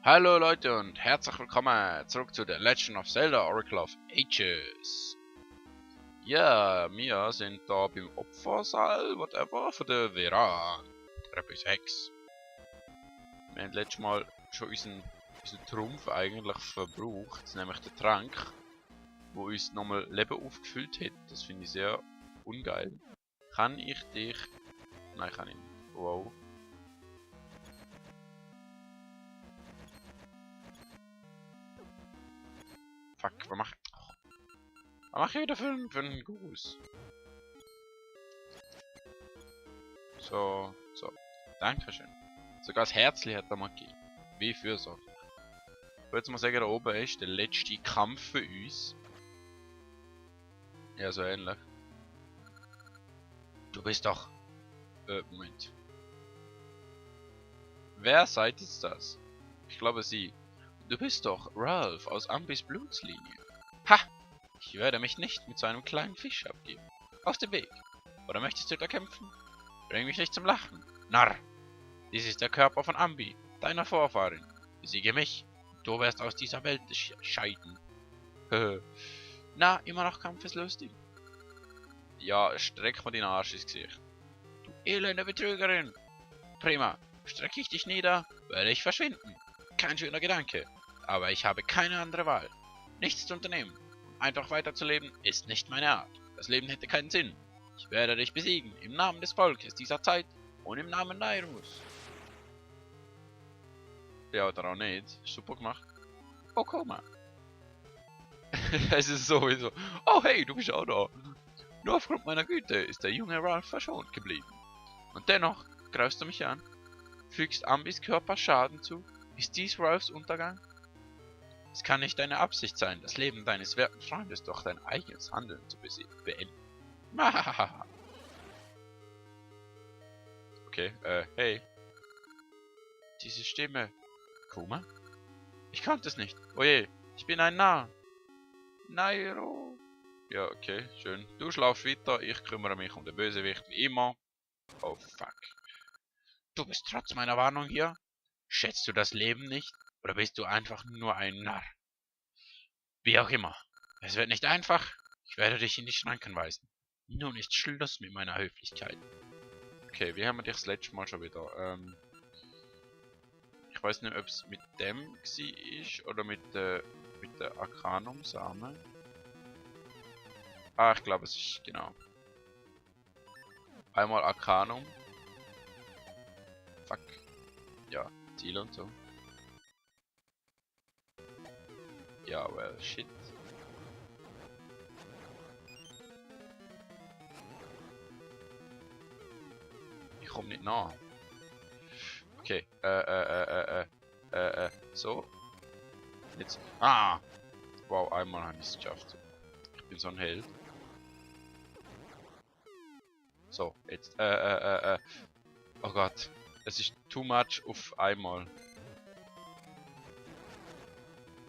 Hallo Leute und herzlich willkommen zurück zu The Legend of Zelda Oracle of Ages. Ja, wir sind da beim Opfersaal, whatever, von der Veran, der böse Hex. Wir haben letztes Mal schon unseren Trumpf eigentlich verbraucht, nämlich den Trank, wo uns nochmal Leben aufgefüllt hat. Das finde ich sehr ungeil. Kann ich dich... Nein, kann ich nicht. Wow. Fuck, was mache ich wieder für einen Gruß? So. Dankeschön. Sogar das Herzli hat er mal gegeben. Wie Fürsorge. Ich würde jetzt mal sagen, da oben ist der letzte Kampf für uns. Ja, so ähnlich. Du bist doch... Moment. Wer seid jetzt das? Ich glaube sie. Du bist doch Ralph aus Ambis Blutslinie. Ha! Ich werde mich nicht mit so einem kleinen Fisch abgeben. Aus dem Weg. Oder möchtest du da kämpfen? Bring mich nicht zum Lachen. Narr! Dies ist der Körper von Ambi, deiner Vorfahrin. Besiege mich, und du wirst aus dieser Welt scheiden. Na, immer noch kampfeslustig? Ja, streck mal den Arsch ins Gesicht. Du elende Betrügerin! Prima, strecke ich dich nieder, werde ich verschwinden. Kein schöner Gedanke, aber ich habe keine andere Wahl. Nichts zu unternehmen, einfach weiterzuleben, ist nicht meine Art. Das Leben hätte keinen Sinn. Ich werde dich besiegen, im Namen des Volkes dieser Zeit und im Namen Nairus. Ja, oder auch nicht. Super gemacht. Oh, guck mal. Es ist sowieso. Oh, hey, du bist auch da. Nur aufgrund meiner Güte ist der junge Ralph verschont geblieben. Und dennoch greifst du mich an. Fügst Ambis Körper Schaden zu. Ist dies Ralphs Untergang? Es kann nicht deine Absicht sein, das Leben deines werten Freundes durch dein eigenes Handeln zu beenden. Mahahaha. Okay, hey. Diese Stimme. Kuma? Ich konnte es nicht. Oje, ich bin ein Narr. Nairo. Ja, okay, schön. Du schlafst weiter, ich kümmere mich um den Bösewicht wie immer. Oh fuck. Du bist trotz meiner Warnung hier? Schätzt du das Leben nicht? Oder bist du einfach nur ein Narr? Wie auch immer. Es wird nicht einfach. Ich werde dich in die Schranken weisen. Nun ist Schluss mit meiner Höflichkeit. Okay, wie haben wir dich das letzte Mal schon wieder? Ich weiß nicht, ob es mit dem war oder mit der Arcanum-Samen. Ah, ich glaube, es ist genau. Einmal Arcanum. Fuck. Ja, Ziel und so. Ja, well, shit. Ich komme nicht nach. Okay, so. Jetzt. Ah! Wow, einmal habe ich es geschafft. Ich bin so ein Held. So, jetzt, oh Gott. Es ist too much auf einmal.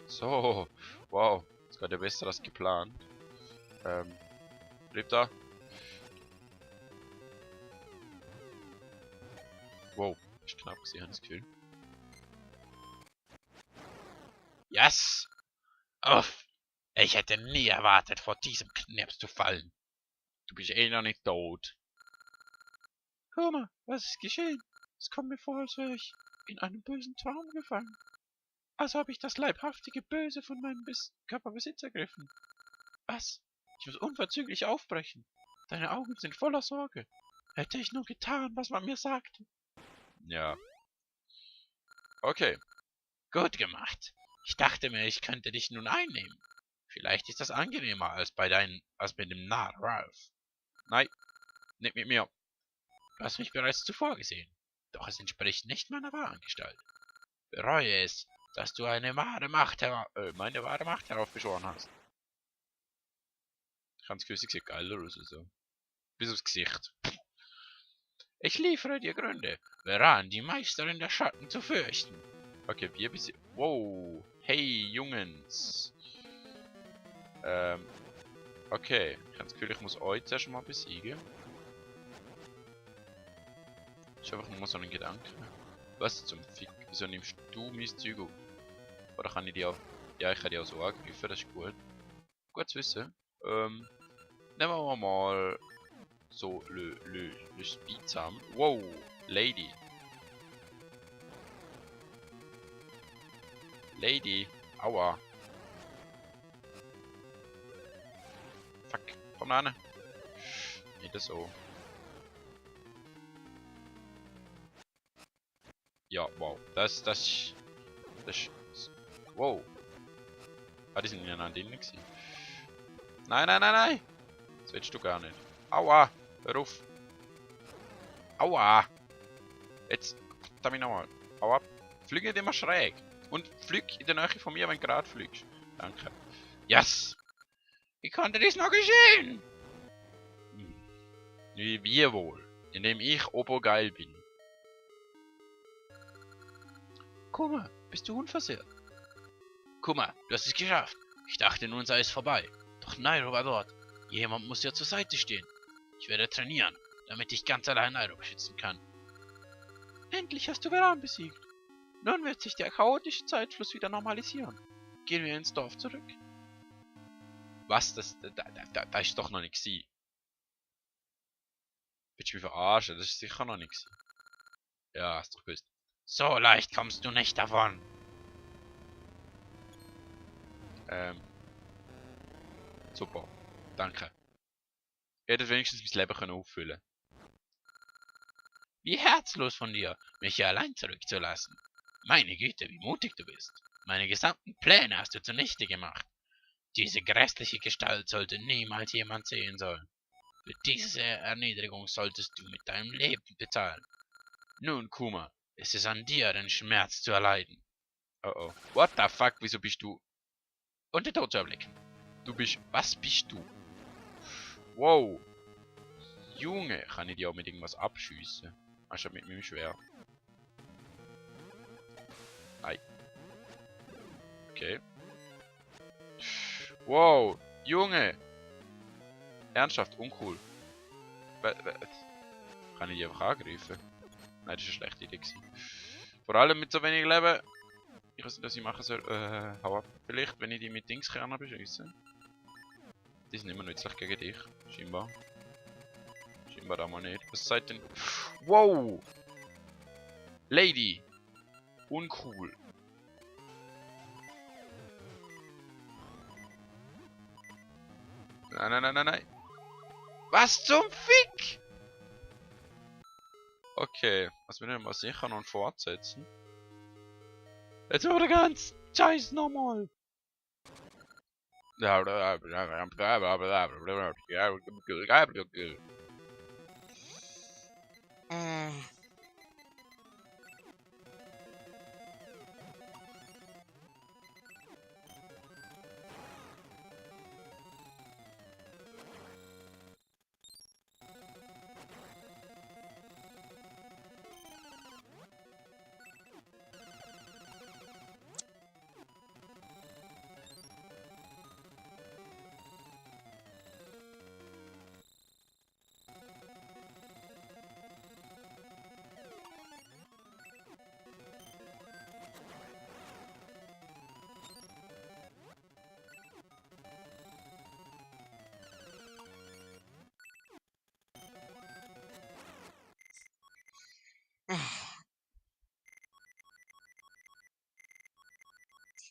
So, wow. Das geht ja besser als geplant. Bleib da. Wow, ist knapp gewesen, habe ich das Gefühl. Yes! Uff! Ich hätte nie erwartet, vor diesem Knirps zu fallen. Du bist eh noch nicht tot. Guck mal, was ist geschehen? Es kommt mir vor, als wäre ich in einem bösen Traum gefangen. Als habe ich das leibhaftige Böse von meinem Körperbesitz ergriffen. Was? Ich muss unverzüglich aufbrechen. Deine Augen sind voller Sorge. Hätte ich nur getan, was man mir sagte. Ja. Okay. Gut gemacht. Ich dachte mir, ich könnte dich nun einnehmen. Vielleicht ist das angenehmer als mit dem Narr Ralph. Nein, nicht mit mir. Du hast mich bereits zuvor gesehen. Doch es entspricht nicht meiner wahren Gestalt. Bereue es, dass du meine wahre Macht heraufbeschworen hast. Ich habe das Gefühl, sie sieht geiler aus oder so. Bis aufs Gesicht. Ich liefere dir Gründe, Veran, die Meisterin der Schatten, zu fürchten. Okay, wir besiegen. Wow. Hey, Jungens. Okay. Ich habe das Gefühl, ich muss euch zuerst mal besiegen. Ist einfach nur so ein Gedanke. Was zum Fick? Wieso nimmst du mein Zeug auf? Oder kann ich die auch... Ja, ich kann die auch so angreifen, das ist gut. Gut zu wissen. Nehmen wir mal so le Speed zusammen. Wow, Lady. Lady. Aua. Fuck. Komm da hin. Nicht so. Ja, wow. Das. Wow. Ah, die sind ja an denen gewesen. Nein, nein, nein, nein. Das willst du gar nicht. Aua. Hör auf. Aua. Jetzt. Verdammt nochmal. Aua. Flieg nicht immer schräg. Und flieg in der Nähe von mir, wenn du gerade fliegst. Danke. Yes. Wie konnte das noch geschehen? Wie wohl? Indem ich obergeil bin. Guck mal, bist du unversehrt? Guck mal, du hast es geschafft. Ich dachte, nun sei es vorbei. Doch Nairo war dort. Jemand muss ja zur Seite stehen. Ich werde trainieren, damit ich ganz allein Nairo beschützen kann. Endlich hast du Veran besiegt. Nun wird sich der chaotische Zeitfluss wieder normalisieren. Gehen wir ins Dorf zurück. Was? Da ist doch noch nicht gewesen. Willst du mich verarschen? Das ist sicher noch nicht gewesen. Ja, hast du gewusst. So leicht kommst du nicht davon. Super. Danke. Ich hätte wenigstens mein Leben können auffüllen. Wie herzlos von dir, mich hier allein zurückzulassen. Meine Güte, wie mutig du bist. Meine gesamten Pläne hast du zunichte gemacht. Diese grässliche Gestalt sollte niemals jemand sehen sollen. Für diese Erniedrigung solltest du mit deinem Leben bezahlen. Nun, Kuma, ist es an dir, den Schmerz zu erleiden. Oh oh. What the fuck, wieso bist du... Und den Tod zu erblicken. Du bist... Was bist du? Wow. Junge, kann ich die auch mit irgendwas abschiessen? Anstatt mit meinem Schwert. Nein. Okay. Wow. Junge. Ernsthaft, uncool. Kann ich die einfach angreifen? Nein, das ist eine schlechte Idee gewesen. Vor allem mit so wenig Leben. Ich weiß nicht, was ich machen soll. Hau ab. Vielleicht, wenn ich die mit Dingskernen beschieße. Die sind immer nützlich gegen dich. Scheinbar. Scheinbar auch mal nicht. Was seid denn... Wow! Lady! Uncool. Nein, nein, nein, nein, nein. Was zum Fick? Okay. Was will ich mal sicher noch fortsetzen? Jetzt wurde ganz Scheiß nochmal.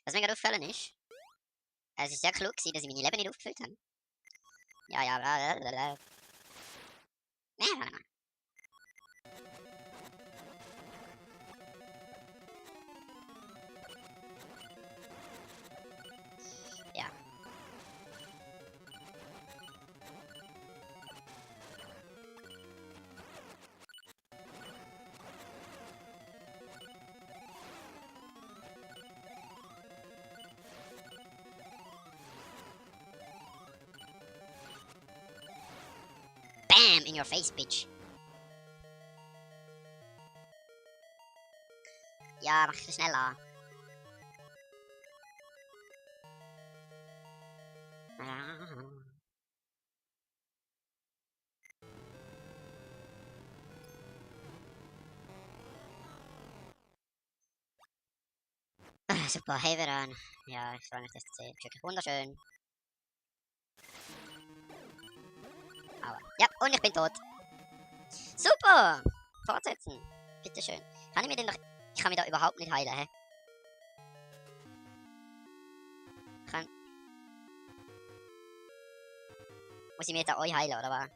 Was mir gerade aufgefallen ist, es ist sehr klug gewesen, dass ich meine Leben nicht aufgefüllt habe. Ja, ja, bla, bla, bla. Nee, warte mal. Ja. Bam! In your face, bitch. Ja, mach ich schneller. super, hey Veran. Ja, ich freue mich, das zu sehen. Wirklich wunderschön. Aua. Ja, und ich bin tot. Super! Fortsetzen. Bitteschön. Kann ich mir den doch... Ich kann mich da überhaupt nicht heilen, hä? Muss ich mir jetzt auch euch heilen, oder was?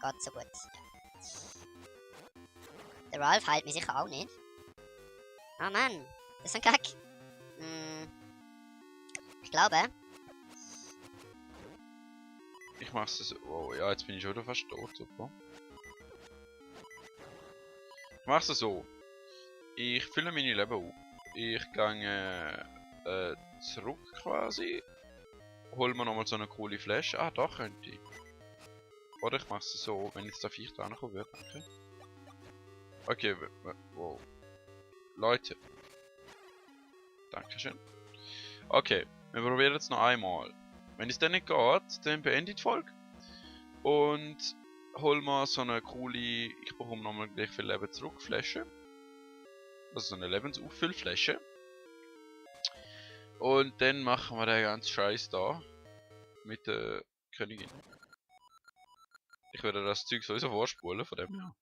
Gott, so gut. Der Ralph heilt mich sicher auch nicht. Oh Mann, das ist ein Kack. Ich glaube... Ich mach's so. Oh, ja, jetzt bin ich schon wieder fast tot, super. Ich mach's so. Ich fülle meine Leben auf. Ich gehe zurück quasi. Hol mir nochmal so eine coole Flasche. Ah, da könnte ich. Oder ich mach's so, wenn jetzt der Viech da ankommen wird. Okay. Okay, wow. Leute. Dankeschön. Okay, wir probieren es noch einmal. Wenn es dann nicht geht, dann beende ich die Folge. Und hol mal so eine coole, ich bekomme nochmal gleich viel Leben zurück, Flasche. Also so eine Lebensauffüllflasche. Und dann machen wir den ganzen Scheiß da. Mit der Königin. Ich werde das Zeug sowieso vorspulen, von dem her.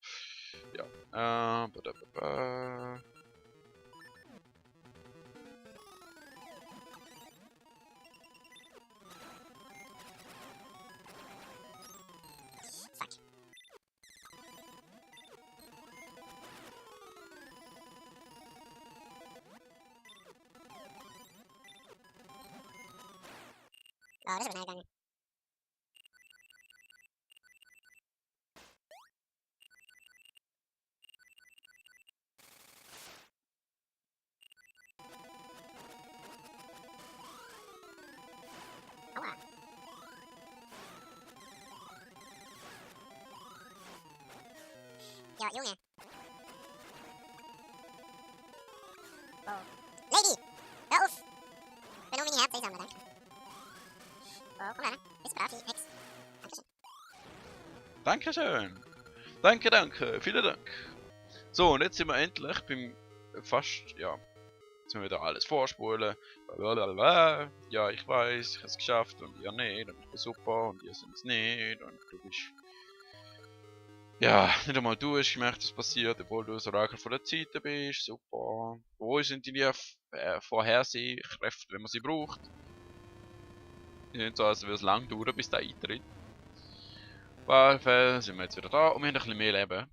Ja. Oh, das ist aber schnell gegangen. Aua. Ja, Junge. Wow. Lady! Hör auf! Wenn du meine Herz einsammeln, danke. Oh, komm her. Bist brav, Hex. Dankeschön. Dankeschön. Danke, danke. Vielen Dank. So, und jetzt sind wir endlich beim fast, ja. Jetzt müssen wir wieder alles vorspulen. Blablabla. Ja, ich weiß, ich habe es geschafft und ihr nicht. Und ich bin super und ihr seid es nicht. Und du bist... Ja, nicht einmal du hast gemerkt, was passiert, obwohl du so Orakel von der Zeit bist. Super. Wo sind deine Vorhersehkräfte, wenn man sie braucht? Nicht so, als würde es lang dauern, bis der eintritt. Auf jeden Fall sind wir jetzt wieder da und wir haben ein bisschen mehr Leben.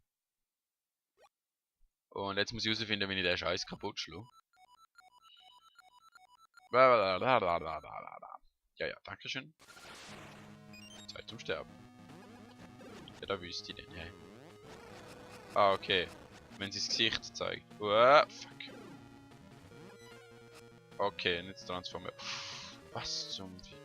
Und jetzt muss ich herausfinden, wie ich den Scheiß kaputt schlage. Ja, ja, dankeschön. Zeit zum Sterben. Ja, da wüsste ich den, hey. Ah, okay. Wenn sie das Gesicht zeigt. Fuck. Okay, jetzt transformiert. Was zum Fick.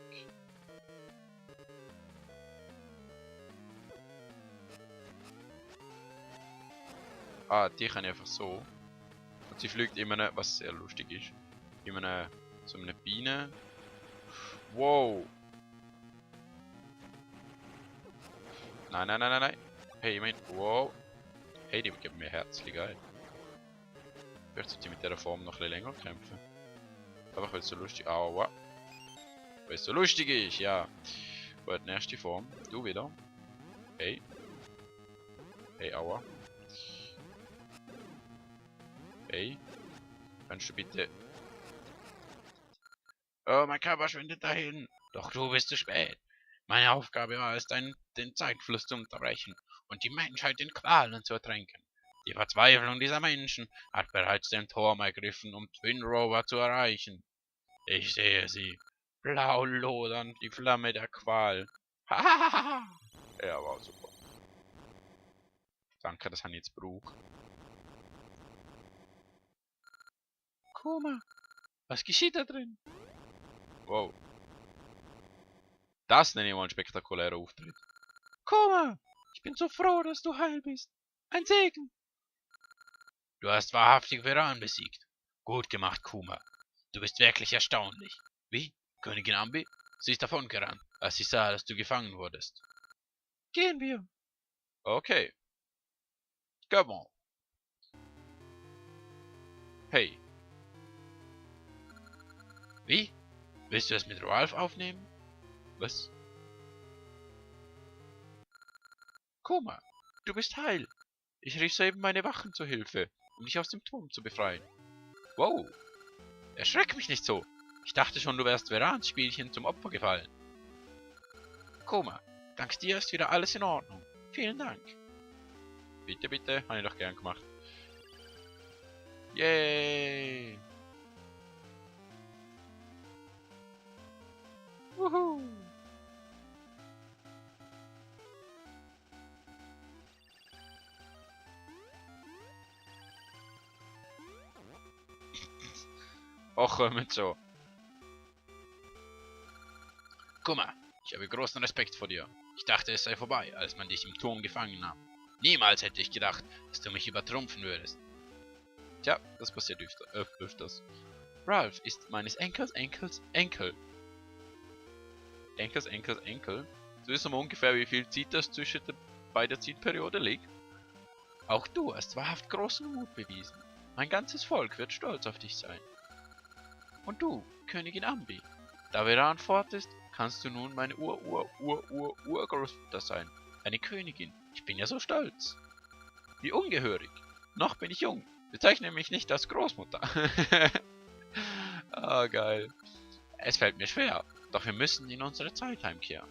Ah, die kann ich einfach so. Und sie fliegt in einem, was sehr lustig ist. In einem, so einer Biene. Wow. Nein, nein, nein, nein, nein. Hey, ich mein, wow. Hey, die geben mir herzlich geil. Vielleicht sollte ich mit dieser Form noch ein bisschen länger kämpfen. Einfach weil es so lustig ist. Aua. Weil es so lustig ist, ja. Gut, nächste Form. Du wieder. Hey. Hey, aua. Hey. Kannst du bitte... Oh, mein Körper schwindet dahin. Doch du bist zu spät. Meine Aufgabe war es, den Zeitfluss zu unterbrechen und die Menschheit in Qualen zu ertränken. Die Verzweiflung dieser Menschen hat bereits den Turm ergriffen, um Twin Rover zu erreichen. Ich sehe sie. Blau lodernd die Flamme der Qual. Hahaha. Ja, war super. Danke, das habe ich jetzt gebraucht. Kuma, was geschieht da drin? Wow. Das nenne ich mal einen spektakulären Auftritt. Kuma, ich bin so froh, dass du heil bist. Ein Segen. Du hast wahrhaftig Veran besiegt. Gut gemacht, Kuma. Du bist wirklich erstaunlich. Wie? Königin Ambi? Sie ist davongerannt, als sie sah, dass du gefangen wurdest. Gehen wir. Okay. Come on. Hey. Wie? Willst du es mit Ralph aufnehmen? Was? Kuma, du bist heil. Ich rief soeben meine Wachen zur Hilfe, um dich aus dem Turm zu befreien. Wow. Erschreck mich nicht so. Ich dachte schon, du wärst Verans Spielchen zum Opfer gefallen. Kuma, dank dir ist wieder alles in Ordnung. Vielen Dank. Bitte, bitte, habe ich doch gern gemacht. Yay! Wuhu! Och, kommt so. Guck mal, ich habe großen Respekt vor dir. Ich dachte, es sei vorbei, als man dich im Turm gefangen nahm. Niemals hätte ich gedacht, dass du mich übertrumpfen würdest. Tja, das passiert öfters. Ralph ist meines Enkels Enkel. Enkel? So wissen wir ungefähr, wie viel Zeit das zwischen bei der Zeitperiode liegt. Auch du hast wahrhaft großen Mut bewiesen. Mein ganzes Volk wird stolz auf dich sein. Und du, Königin Ambi, da Veran fort ist, kannst du nun meine Urgroßmutter sein. Eine Königin. Ich bin ja so stolz. Wie ungehörig. Noch bin ich jung. Bezeichne mich nicht als Großmutter. Ah, geil. Es fällt mir schwer, doch wir müssen in unsere Zeit heimkehren.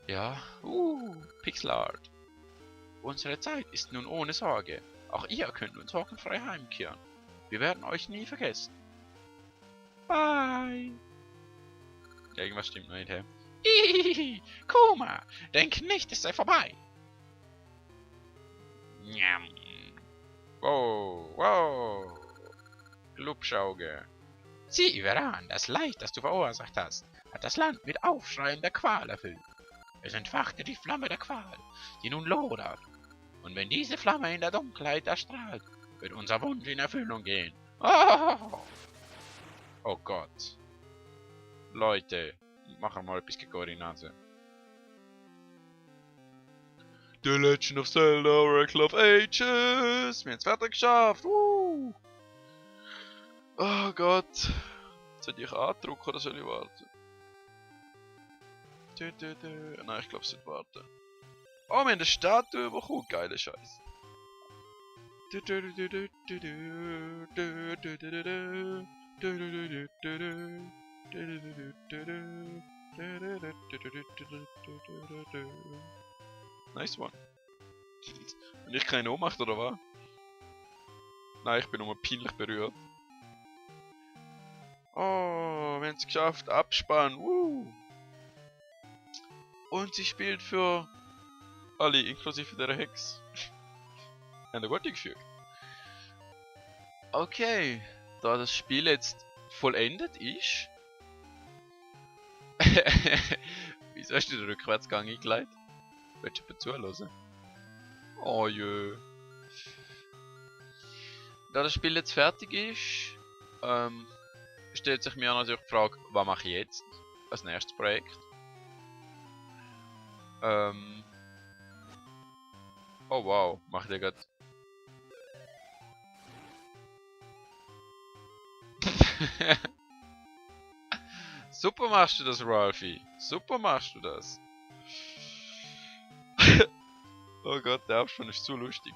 Ja, Pixel Art. Unsere Zeit ist nun ohne Sorge. Auch ihr könnt nun sorgenfrei heimkehren. Wir werden euch nie vergessen. Bye. Ja, irgendwas stimmt nicht, hä? Hihihi, Kuma, denk nicht, es sei vorbei. Njam. Wow. Glubschauge. Sieh, Veran, das Leid, das du verursacht hast, hat das Land mit Aufschreien der Qual erfüllt. Es entfachte die Flamme der Qual, die nun lodert. Und wenn diese Flamme in der Dunkelheit erstrahlt, wird unser Wunsch in Erfüllung gehen. Oh Gott. Leute, machen mal ein bisschen Koordinate. The Legend of Zelda Oracle of Ages. Wir haben es fertig geschafft. Oh Gott. Soll ich andrücken oder soll ich warten? Nein, ich glaube, es sollte warten. Oh, wir haben eine Statue bekommen. Geile Scheiß. Nice one. Wenn ich keine Ohnmacht oder was? Nein, ich bin nur peinlich berührt. Oh, wir haben es geschafft. Abspann. Und sie spielt für alle, inklusive der Hex. Haben wir gut gefügt. Okay, da das Spiel jetzt vollendet ist. Wieso hast du den Rückwärtsgang eingeleitet? Willst du zuhören? Oh jö. Da das Spiel jetzt fertig ist, stellt sich mir natürlich die Frage, was mache ich jetzt als nächstes Projekt? Oh wow, macht ihr gerade. Super machst du das, Ralphie. Super machst du das. Oh Gott, der Abspann ist zu lustig.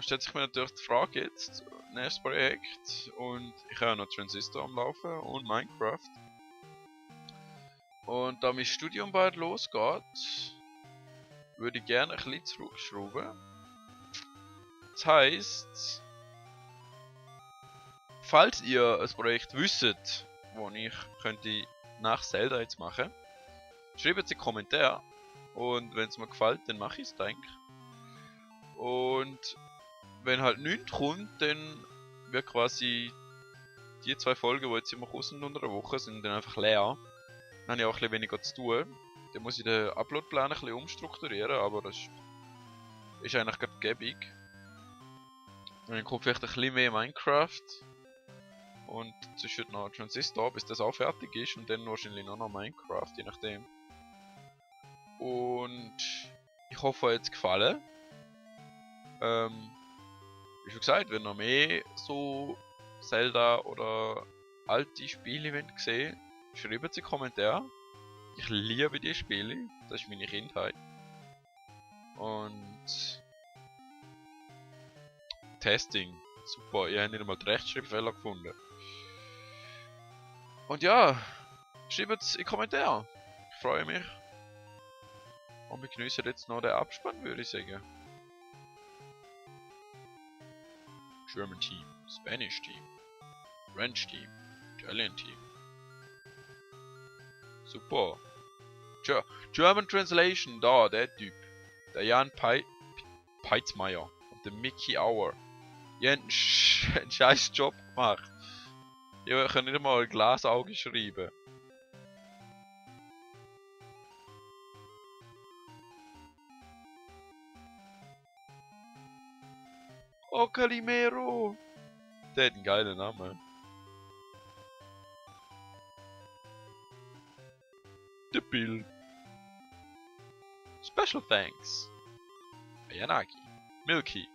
Stellt sich mir natürlich die Frage jetzt, nächstes Projekt, und ich habe noch Transistor am Laufen und Minecraft. Und da mein Studium bald losgeht, würde ich gerne ein bisschen zurückschrauben. Das heisst, falls ihr ein Projekt wisst, das ich könnte nach Zelda jetzt machen, schreibt es in die Kommentare. Und wenn es mir gefällt, dann mache ich es, denke ich. Und wenn halt nichts kommt, dann wird quasi die 2 Folgen, die jetzt immer rauskommen unter der Woche, sind dann einfach leer. Dann habe ich auch ein bisschen weniger zu tun. Dann muss ich den Uploadplan ein bisschen umstrukturieren, aber das ist eigentlich gerade gäbig. Dann kommt vielleicht ein bisschen mehr Minecraft. Und zwischen noch Transistor, bis das auch fertig ist. Und dann wahrscheinlich noch Minecraft, je nachdem. Und ich hoffe, euch hat es gefallen. wie schon gesagt, wenn ihr mehr so Zelda oder alte Spiele wollt sehen, schreibt sie in die Kommentare. Ich liebe die Spiele, das ist meine Kindheit. Und Testing, super, ihr habt nicht einmal die Rechtschreibfehler gefunden. Und ja, schreibt es in die Kommentare. Ich freue mich. Und wir genießen jetzt noch den Abspann, würde ich sagen. German Team, Spanish Team, French Team, Italian Team. Super. German Translation, da, der Typ. Der Jan Peitzmeier und der Mickey Auer. Die haben einen scheiß Job gemacht. Die können nicht mal ein Glasauge schreiben. Oh, Calimero! Der hat einen geilen Namen. The Bill. Special thanks. Ayanagi. Milky.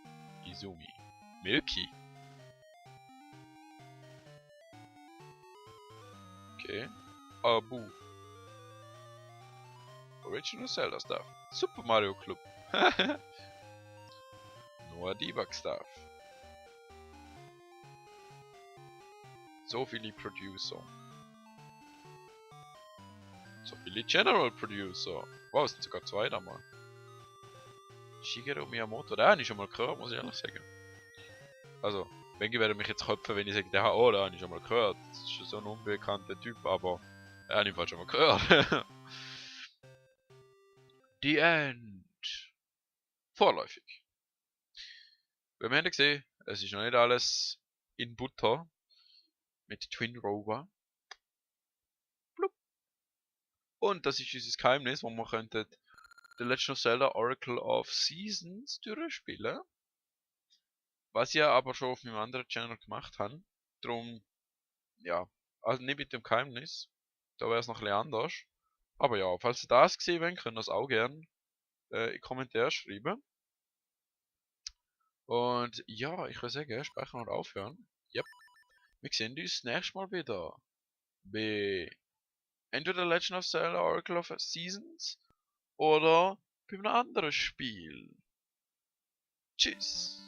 Izumi. Milky. Okay. Abu. Original Zelda stuff. Super Mario Club. Noah Debug stuff. So viele Producer. So viele General Producer. Wow, es sind sogar zwei da mal. Shigeru Miyamoto, den habe ich schon mal gehört, muss ich ehrlich sagen. Also, manche werden mich jetzt köpfen, wenn ich sage, den habe ich schon mal gehört. Das ist schon so ein unbekannter Typ, aber den habe ich fast schon mal gehört. The End. Vorläufig. Wir haben gesehen, es ist noch nicht alles in Butter mit Twin Rover. Blub. Und das ist unser Geheimnis, wo wir könnten The Legend of Zelda Oracle of Seasons durchspielen. Was ich aber schon auf meinem anderen Channel gemacht habe. Darum, ja, also nicht mit dem Geheimnis. Da wäre es noch ein bisschen anders. Aber ja, falls ihr das gesehen habt, könnt ihr es auch gerne in die Kommentare schreiben. Und ja, ich würde sagen, sprechen und aufhören. Yep. Wir sehen uns nächstes Mal wieder. Bei entweder Legend of Zelda Oracle of Seasons oder bei einem anderen Spiel. Tschüss.